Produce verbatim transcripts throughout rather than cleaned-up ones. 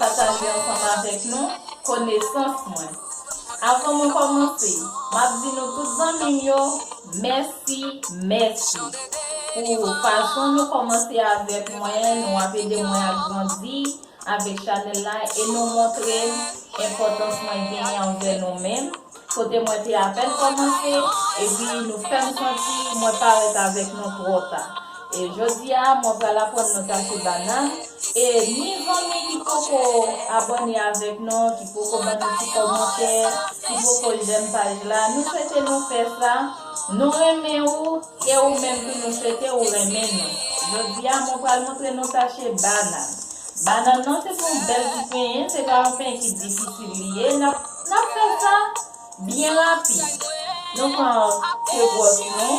pataje ansanm avèk nou konesans mwen. Avan mwen kòmanse, m ap di nou tout zanmi m yo, mèsi, mèsi pou fason nou kòmanse avèk mwen, nou ap ede mwen ap grandi avèk chanèl la e nou montre m enpòtans mwen genyen anvè nou menm. Kote mwen te apèn kòmanse, epi nou fè m santi mwen parèt avèk nou twò ta. E jodi a, mwen pral aprann nou tache bannann. E ni zanmi ki poko abòne avèk nou, ki poko ban nou ti kòmantè, ki poko jèm paj la, nou swete nou fè sa. Nou renmen ou, e ou menm tou nou swete ou renmen nou. Jodi a, mwen pral montre nou tache bannann. Bannann nan se pou yon bèl ti penyen, se pa yon penyen ki difisil li ye. N ap, n ap fè sa byen rapid. Nou pran ke bwòs nou,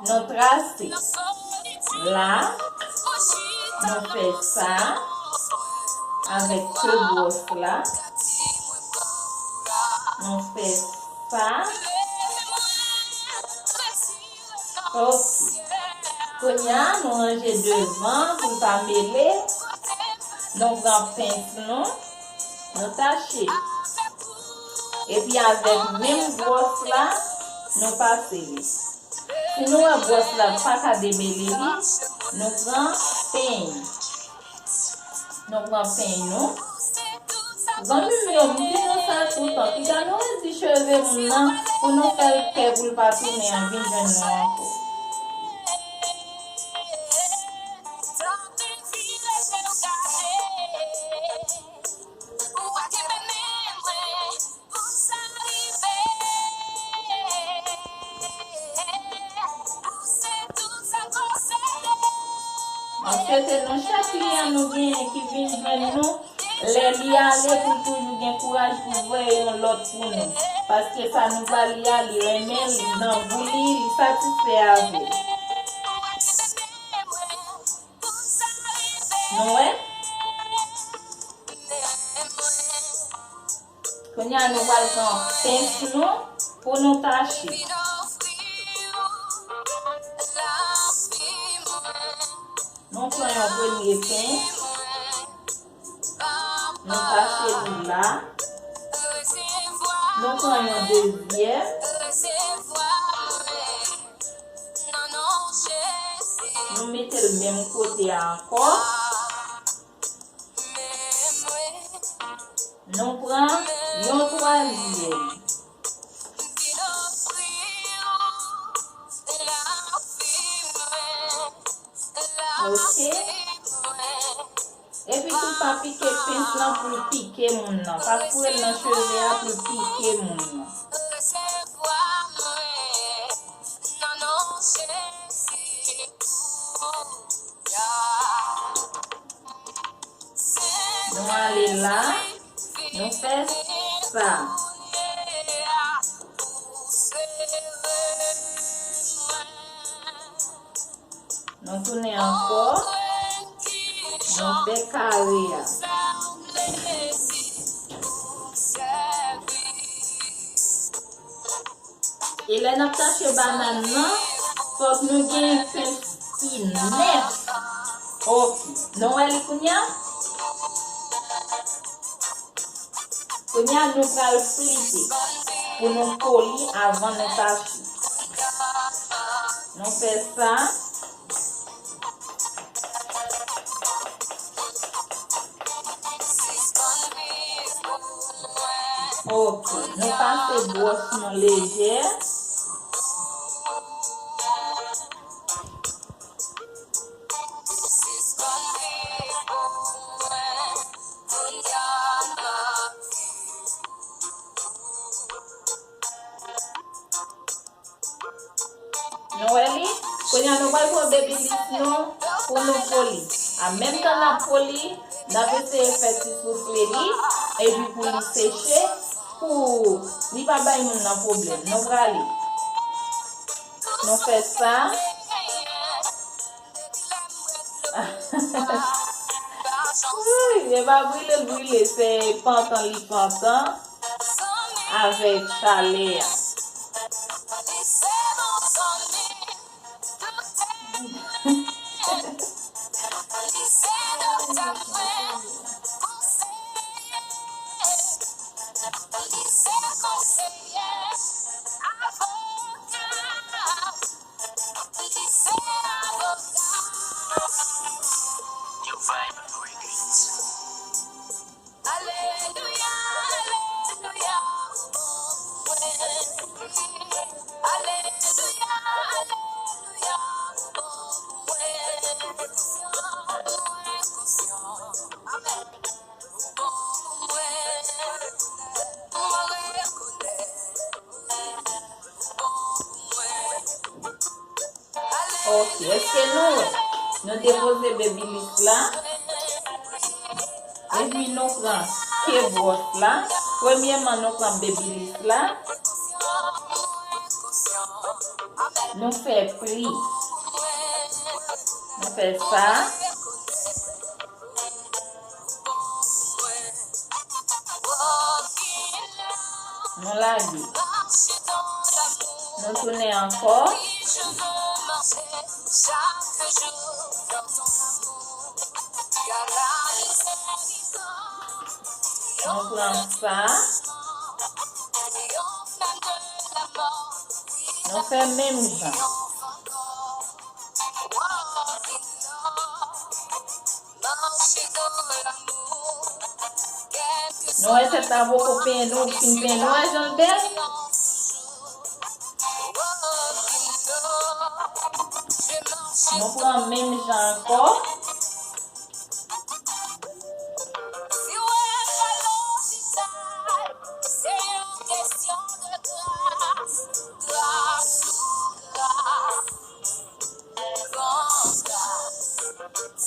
nou trase la, nou fè sa avèk ke bwòs la, nou fè sa. Ok. Kounye a, nou ranje devan pou l pa mele. Nou pran pens nou, nou tache. Epi avèk menm bwòs la, nou pase li. Si nou wè bwòs la pa ka demele li, nou pran peny. Nou pran peny nou. Zanmi m yo, m di nou sa toutan. Piga nou redi cheve moun nan pou nou fè l pè pou l pa tounen an vin jwenn nou ankò. M ap swete nou chak kliyan nou genyen ki vin jwenn nou, lè li ale pou l toujou gen kouraj pou voye yon lòt pou nou. Paske sa nou ba li a, li renmen l, li nan gou li, li satisfè avè l. Nou wè? Kounye a nou pral pran pens nou pou nou tache. Nou pran yon premye pens. Nou tache li la. Nou pran yon dezyèm. Nou mete l menm kote a ankò. Nou pran yon twazyèm. Ok. Epi tou pa pike pens lan pou l pike moun nan. Pa foure l nan cheve a pou l pike moun nan. Nou ale la, nou fè sa. Nou tounen ankò, nou fè kare a. E lè n ap tache bannann nan, fòk nou gen pens ki nèf. Ok. Nou wè li kounye a? Kounye a, nou pral flite pou nou poli avan nou tache. Nou fè sa. Ok, nou pase bwòs nou lejè. Nou wè li? Kounye a nou pral pran babyliss nou pou nou poli. An menm tan n ap poli, n ap eseye fè ti soufle li, epi pou li seche, pou li pa bay moun nan pwoblèm. Nou prale. Nou fè sa. Wi, e pa brile l brile, se pantan li pantan avèk chalè a. Ok, èske nou wè? Nou depoze Babyliss la. Epi nou pran ke bwòs la. Premyèman, nou pran Babyliss la. Nou fè pli. Nou fè sa. Nou lage. Nou tounen ankò. Nou pran sa. Nou fè menm jan. Nou wè tèt la poko penyen, nou fin penyen, nou wè jan l bèl. Nou pran menm jan ankò.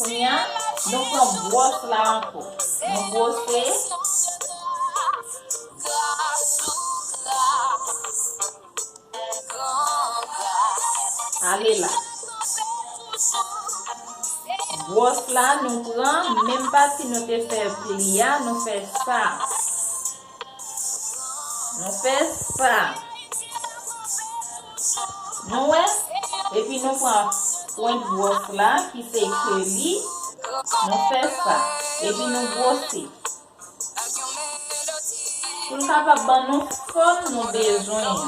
Kounye a, nou pran bwòs la ankò. Nou bwose. Ale la. Bwòs la, nou pran menm pati nou te fè pli a, nou fè sa. Nou fè sa. Nou wè? Epi nou pran pwent bwòs la ki se ke li. Nou fè sa. Epi nou bwose. Pou l kapab ban nou fòm nou bezwen an.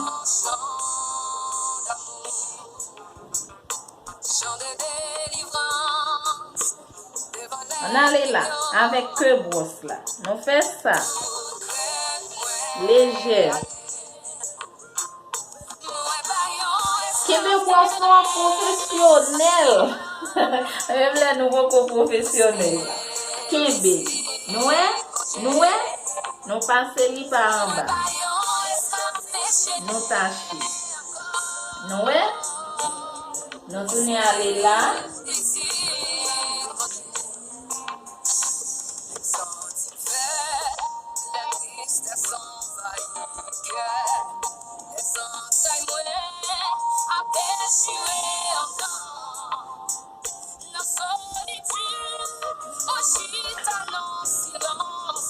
Ann ale la, avèk ke bwòs la. Nou fè sa. Lejè. Kenbe bwòs nou an pwofesyonèl. Menm lè nou poko pwofesyonèl. Kenbe. Nou wè? Nou wè? Nou pase li pa anba. Nou tache. Nou wè? Nou tounen ale la.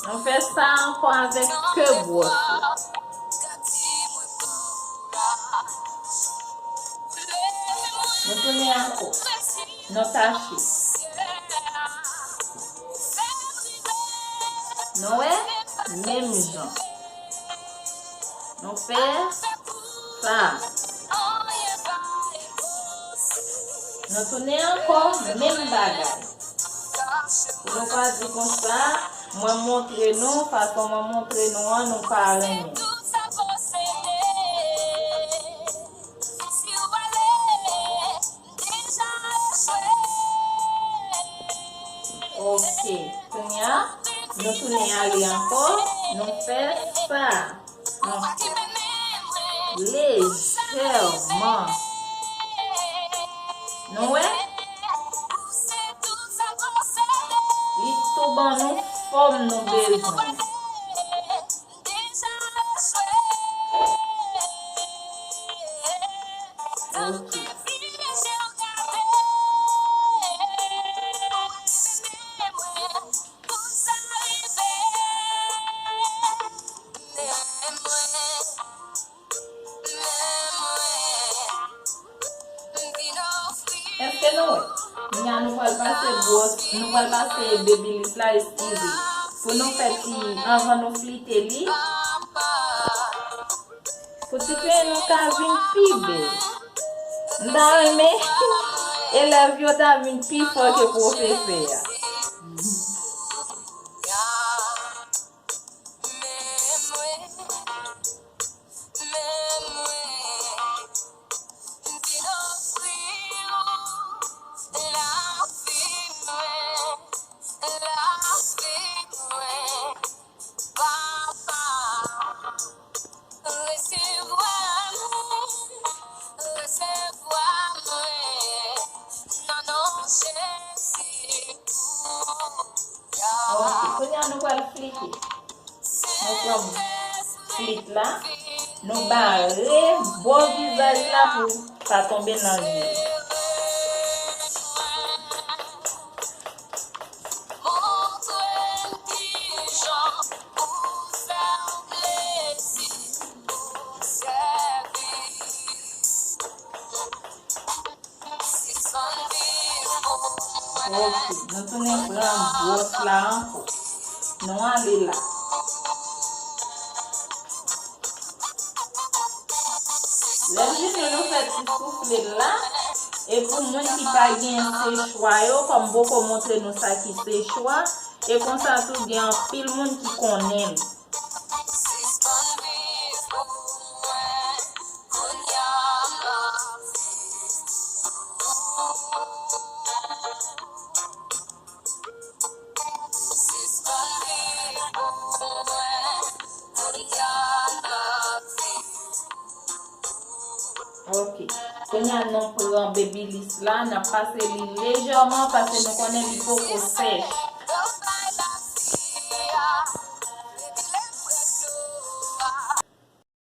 Nou fè sa ankò avèk ke bwòs la. Nou tounen ankò. Nou tache. Nou wè? Menm jan. Nou fè sa. Nou tounen ankò, menm bagay. Pou nou pa di konsa, mwen montre nou, fason mwen montre nou an, nou pa renmen. Ok, kounye a, nou tounen ale ankò, nou fè sa. Lejèman. Nou wè? Li tou ban nou fòm nou bezwen. Ok. Èske nou wè? Kounye a nou pral pase bwòs, nou pral pase Babyliss la, eskize. Pou nou fè ti, anvan nou flite li. Pou ti penyen nou ka vin pi bèl. M ta renmen elèv yo ta vin pi fò ke pwofesè a. Resevwa mwen, resevwa mwen. Kounye a nou pral flite. Nou pran flit la, nou bare bò vizaj la pou pa tonbe nan zye. Ok, nou tounen pran bwòs la ankò. Nou ale la. Lè l vini, nou fè ti soufle l la. E pou moun ki pa gen sechwa yo, kòm m poko montre nou sa ki sechwa, e konsa tou gen anpil moun ki konnen l. Ok. Kounye a nou pran Babyliss la, n ap pase li lejèman paske nou konnen li poko sèch.